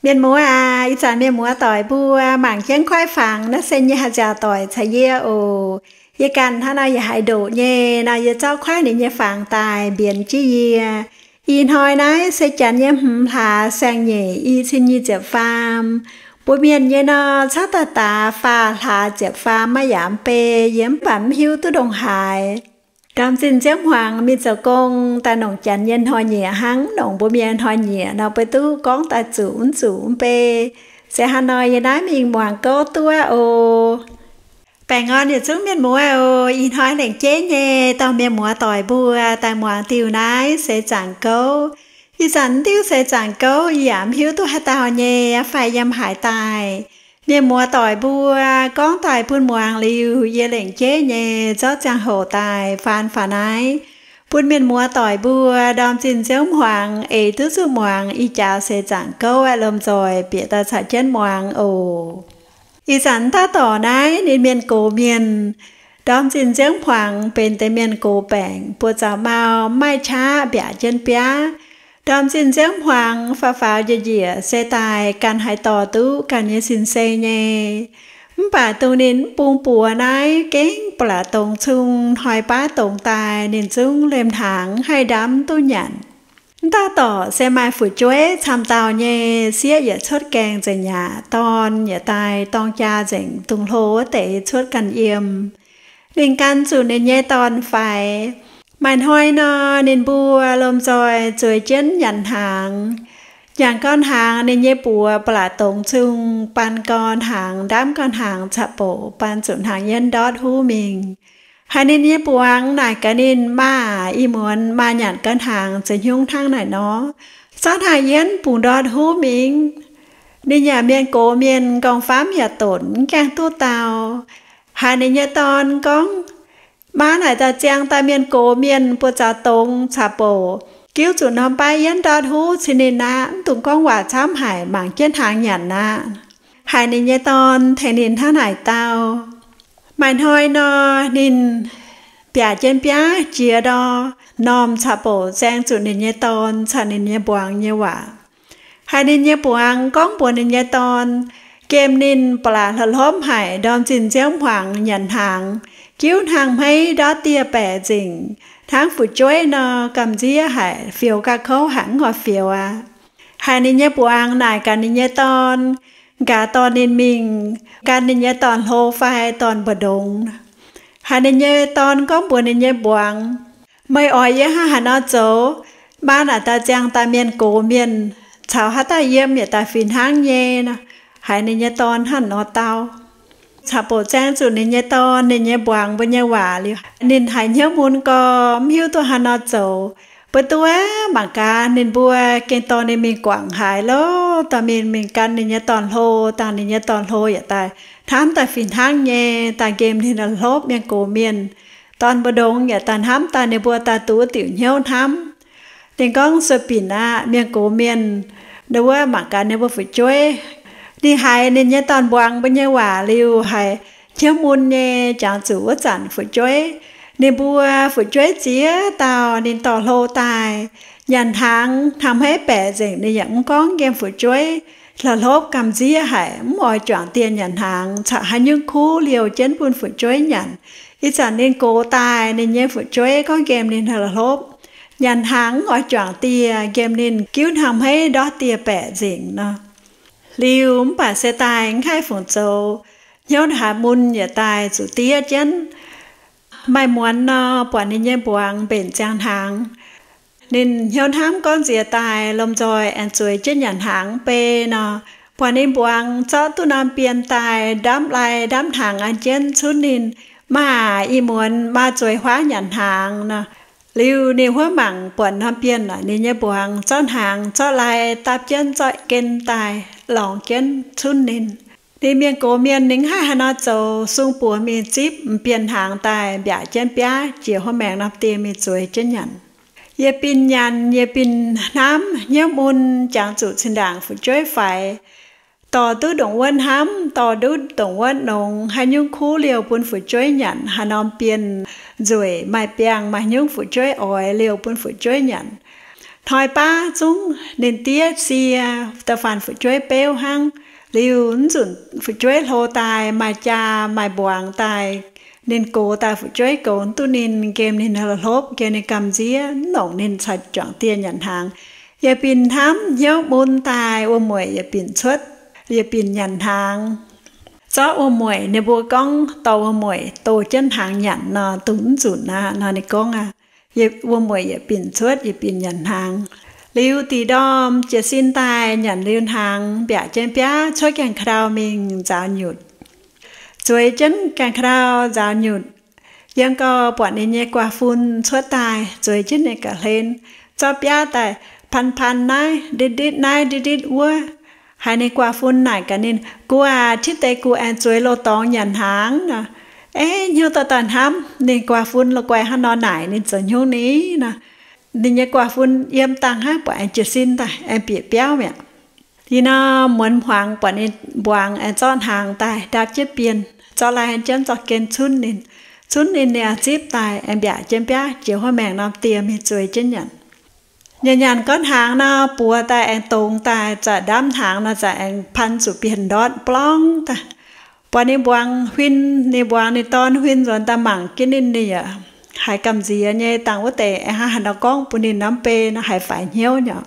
Mienh muoz aac, ih zanc mienh muoz doic mbuo mangc jienv kuaaiv fangx naaiv se nyei haaix nziaauc doic caux yie oc. Yie ganh hnangv nor yaac haiz ndoqc nyei nor, yie zorqv kuaaiv ninh nyei fangx daaih mbienx jienv yie. Ih hnoi naaiv se janx nyei hmz hlaax saeng-nyeic i cin nyic ziepc faam. Mbuo mienh nyei nor, cuotv daaih daax faah hlaax ziepc faam maiv yaac mv bei, yie mv baac mv hiuv duqv ndongc haaix. Ndorm-zinh nziouv hmuangx mingh zoux gong daaih longc janx nyei hnoi-nyieqc hnangv, longc mbuo mienh hnoi-nyieqc nor, beiv duqv gorngv daaih zuqc mv zuqc mv bei. Se hnangv nor yie naaiv mingh muangx gouv duqv oc. Baengh orn yietc zungv mienh muoz oc. Ih hnoi lengc jeiv nyei dorh mienh muoz doic mbuo daaih muangx diuh naaiv seix zaangc gouv. Ih zanc diuh seix zaangc gouv yie yaac mv hiuv duqv haaix dauh nyei, fai yiem haaix daaih. Mienh muoz doic mbuo gorngv daaih bun muangx liuz, yie lengc jeiv nyei zorqv ziangh hoc daaih faan faaux naaiv bun mienh muoz doic mbuo ndorm-zinh nziouv hmuangx eix duqv zuqc muangx ih jaax seix zaangc gouv aeqv, lomh nzoih bieqc daaih caux jienv muangx oc. Ih zanc daaih dorc naaiv ninh mienh gox mienh. Ndorm-zinh nziouv hmuangx benx deix mienh gox baengc, buoz zaux mau, mv maaih qaqv, mbiaauc jienv biaav. Ndorm-zinh nziouv hmuangx faaux faaux njiec njiec se daaih ganh haih dorh duqv ganh nyei sin-seng nyei. Mv baac dongh ninh mv bung buoz naaiv gengh ba'laqc dongz cung hnoi baav dongz daaih, ninh zungv liemh hnaangx haih ndamv duqv nyanc. Mv daaih dorc se maaih fu'jueiv camv dauh nyei, sieqv yietc cuotv gaengh nzengc aqv, dorn yietc daaih dorng jaa nzengc, dungz hlo wuov deix cuotv ganh yiem. Ninh gan zuqc ninh nyei dorn faix. Maaih hnoi nor, ninh mbuo lomh nzoih zueiz jienv nyanc hnaangx. Nyanc gau hnaangx, ninh nyei buoz ba'laqc dongz cung, baan gau hnaangx, ndamv gau hnaangx caqv-boqc, baan zuqc hnaangx yienv ndortv huv mingh. Haiz ninh nyei mbuangz naaic gaax ninh, Maa, ih muonz maa nyanc gau hnaangx za'hnyungv hnangv naaic nor, zorqv hnaangx yienv bungx ndortv huv mingh. Ninh yaac mienh gox mienh, nqorngv-famv yaac donc, mv gaengh duqv dau. Haiz ninh nyei dorn gorngv, Maa naaic dauh ziangh daaih mienh gox mienh, buoz zaux dongz caqv-boqc, giuv zuqc norm baav yienv ndortv huv cin ninh aqv. Mv dungx gorngv waac camv haic, mangc jienv hnaangx nyanc aqv. Haiz ninh nyei dorn tengx ninh hnangv naaic dau. Maaih hnoi nor, ninh mbiaauc jienv biaav jiex ndor, m'normh caqv-boqc zaeng zuqc ninh nyei dorn caux ninh nyei mbuangz nyei waac. Haiz ninh nyei mbuangz gorngv mbuox ninh nyei dorn, nqemh ninh ba'laqc hlopv-hlopv haic, ndorm-zinh nziouv hmuangx nyanc hnaangx, giuv hnaangx-hmeiv ndortv dieh baeqc nzengc, hnangv fu'jueiv nor, gamh nziev haic, fioux ga'kouv haic, mv oix fioux aqv. Haiz ninh nyei mbuangz naaic gaax ninh nyei dorn, nqa'haav dorh ninh mingh gan ninh nyei dorn-hlo fai dorn-mbu'ndongx. Haiz ninh nyei dorn gorngv mbuox ninh nyei mbuangz, Meih oix yie hnangv haaix nor zoux? Maa naaic dauh ziangh daaih mienh gox mienh, caux haaix dauh yiem yietc daaih fih hnangv nyei nor. Haiz ninh nyei dorn hnangv nor dau. Caqv-boqc zaeng zuqc ninh nyei dorn, ninh nyei mbuangz mbuo nyei waac liuz, ninh haiz hnyouv mun gau, mv hiuv duqv haaix nor zoux. Mbuo duqv mangc gaax ninh mbuo gengh dorh ninh mingh guangc haaix lorqc, dorh ninh mingh gan ninh nyei dorn-hlo, dangh ninh nyei dorn-hlo yietc daaih hnamv daaih fih hnangv nyei, daaih nqemh ninh hlopv mienh gox mienh. Dorn-mbu'ndongx yietc daaih hnamv daaih ninh mbuo daaih duqv diuc hnyouv hnamv. Ninh gorngv, Sueih binc aqv, mienh gox mienh, ninh wuov mangc gaax ninh mbuo fu'jueiv. Ninh haiz ninh nyei dorn-mbuangz mbuo nyei waac liuz, haiz hnyouv mun nyei, jangx zuqc wuov zanc fu'jueiv, ninh mbuo fu'jueiv ziex dauh ninh dorh hlo daaih nyanc hnaangx, hnaangx-hmeiv baeqc nzengc, ninh yaac mv gorngv nqemh fu'jueiv. Hlopv-hlopv gamh nziev haic, mv oix juangc dieh nyanc hnaangx, caux haaix nyungc kuv liouh jienv bun fu'jueiv nyanc. Ih zanc ninh gox daaih, ninh nyei fu'jueiv gorngv nqemh ninh hlopv-hlopv nyanc hnaangx mv oix juangc dieh, nqemh ninh giuv hnaangx-hmeiv ndortv dieh baeqc nzengc nor. Liuz mv baac se daaih mv haih fungc zoux, hnyouv haaix mun yietc daaih zuqc diev jienv. Maaih muonz nor, buatc ninh nyei mbuangz mbenc ziangh hnaangx. Ninh hnyouv hnamv gorngv nziex daaih lomh nzoih aengx zueiz jienv nyanc hnaangx bei nor, buatc ninh mbuangz zorqv duqv norm bienh daaih ndamv lai ndamv hnaangx an jienv cunv ninh, Maa, ih muonz maa zueiz huaav nyanc hnaangx nor. Liuz ninh huov mangc buatc norm bienh naaic ninh nyei mbuangz zorqv hnaangx zorqv lai dapv jienv zorqv gen daaih lorngx jienv cunv ninh. Ninh mienh gox mienh ninh mv haih haaix nor zoux, sung buoz mingh zipv m'bienh hnaangx daaih mbiaauc jienv biaav jiex huov maengx norm dieh mingh zueiz jienv nyanc. Yietc binc nyanc yietc binc hnamv hnyouv mun, jangx zuqc zinh ndaangc fu'jueiv faix, dorh duqv ndongc wuov hnamv, dorh duqv ndongc wuov nongx, haaix nyungc kuv liouh bun fu'jueiv nyanc, haaix norm bienh nzueic maaih biangh maaih nyungc fu'jueiv oix liouh bun fu'jueiv nyanc. Hnoi baav zungv ninh diev sie, da'faanh fu'jueiv beuv hnangv. Liuz nzunc fu'jueiv hlo daaih maaih jaa maaih mbuangz daaih, ninh gox daaih fu'jueiv goux duqv ninh, nqemh ninh hlopv, nqemh ninh gamh nziev, mv longc ninh caux juangc dieh nyanc hnaangx. Yietc binc hnamv hnyouv mun daaih, wuom-mueic yietc binc cuotv, yietc binc nyanc hnaangx. Zorqv wuom-mueic, ninh mbuo gorngv dorh wuom-mueic doh jienv hnaangx nyanc nor, dongh mv nzunc aqv nor ninh gorngv aqv. Wuom-mueic yietc binc cuotv, yietc binc nyanc hnaangx. Liuz da'nyeic ndorm jiez sin daaih nyanc liuz hnaangx, mbiaauc jienv biaav cuotv gaengh ka'ndau mingh nzaaux nyutc. Zueiz jienv gaengh ka'ndau nzaaux nyutc, yiem gau buatc ninh nyei guaax fun cuotv daaih, zueiz jienv ninh ga'hlen, zorqv biaav daaih pan pan naaiv nditv nditv naaiv nditv nditv wuov. Haiz ninh guaax fun naaic gaax ninh, Guaax, tiv deix gu'aengx zueiz loz-dorngx nyanc hnaangx nor. Ei, hnyouv dorh daaih hnamv ninh guaax fun la'guaih hnangv nor naaic ninh zoux hnyouv ni nor. Ninh nyei guaax fun yiem dangh hnangv, buatc aengx jiez sin daaih aengx bieqc biauv mi'aqv. Ih nor muonz hmuangx buatc ninh mbuangz aengx zorqv hnaangx daaih ndapv jienv bienh, zorqv laanh jienv zorqv gen cunv ninh. Cunv ninh, ninh aengx zipv daaih aengx mbiaauc jienv biaav jiex huov maengx norm dieh mingh zueiz jienv nyanc. Nyanc nyanc gorngv hnaangx nor buoz daaih aengx dongz daaih, zaqc ndamv hnaangx nor zaqc aengx pan zuqc bienh ndortv blorngv daaih. Buatc ninh mbuangz huin, ninh mbuangz ninh dorn huin nzuonx daaih mangc jienv ninh, ninh yaac haiz gamh nziex nyei, dangh wuov deix aengx hnangv haaix nor gorngv bun ninh norm bei nor haiz faix hnyouv nyei.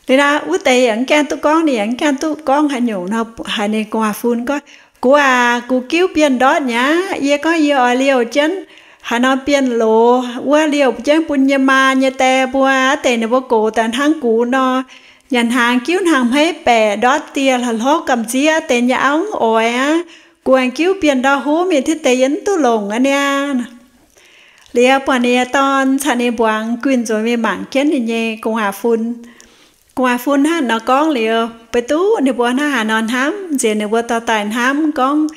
Liuz naaiv wuov deix yaac mv gaengh duqv gorngv, ninh yaac mv gaengh duqv gorngv haaix nyungc nor, haiz ninh guaax fun gorngv, Guaax, gux giuv bienh ndortv nyei aqv. Yie gorngv yie oix liouh jienv haaix nor bienh loz wuov, liouh jienv bun yie maa yie die mbuo, aav deix ninh mbuo gox daaih hnangv gux nor, nyanc hnaangx giuv hnaangx hmeiv baeqc ndortv dieh, hlauv-hlorv gamh nziev, aav deix yie auv mv oix aqv. Gux aengx giuv bienh ndau huv mingh tiv deix yie mv duqv longc aqv niaa. Liuz buatc ninh nyei dorn caux ninh mbuangz guinh nzuonx mingh mangc jienv ninh nyei gu'nguaaz-fun. Gu'nguaaz-fun hnangv nor gorngv liuz, beiv duqv ninh mbuo hnangv haaix nor hnamv, nziex ninh mbuo dorh daaih hnamv gorngv,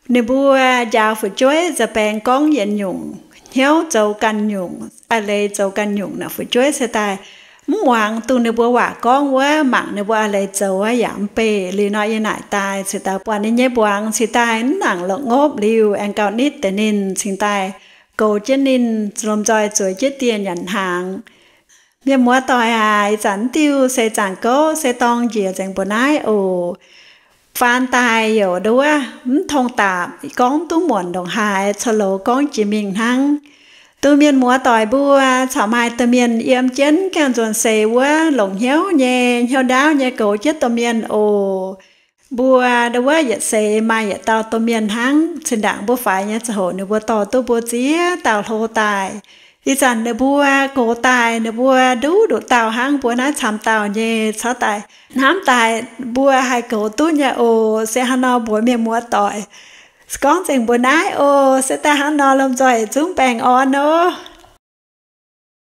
ninh mbuo njaaux fu'jueiv nza baengx gorngv yietc nyungc, hnyouv zoux ganh nyungc, a'leiz zoux ganh nyungc nor, fu'jueiv se daaih mv muangx dongh ninh mbuo waac gorngv wuov, mangc ninh mbuo a'leiz zoux wuov yaac mv bei. Liuz nor yie naaic daaih cingx daaih buatc ninh nyei mbuangz cingx daaih mv nangc la'ngopv liuz, aengx gauh nitv deix ninh cingx daaih goux jienv ninh lomh nzoih zueiz jienv dieh nyanc hnaangx. Mienh muoz-doic aac, ih zanc mv diuh se zaangc gouv se dorng njiec nzengc mbuo naaiv oc. Faan daaih youc nduov mv tong daapc, gorngv duqv muonc ndongc haaix, corc loz gorngv jiex mingh hnangv. Dongh mienh muoz-doic mbuo corc maaih domh mienh yiem jienv gaengh nzuonx seix wuov longc hnyouv nyei, hnyouv ndaauv nyei goux jienv domh mienh oc. Mbuo wuov yietc seix maaih yietc dauh domh mienh hnangv. Zinh ndaangc mbuo faix nyei ziangh hoc ninh mbuo dorh duqv mbuo ziex dauh hlo daaih. Ih zanc ninh mbuo gox daaih, ninh mbuo nduqc nduqc dauh hnangv mbuo naaiv camv dauh nyei. Caux daaih hnamv daaih mbuo haih goux duqv nyei oc. Se hnangv nor mbuox mienh muoz-doic, gorngv nzengc mbuo naaiv oc. Se daaih hnangv nor lomh nzoih zungv baengh orn oc.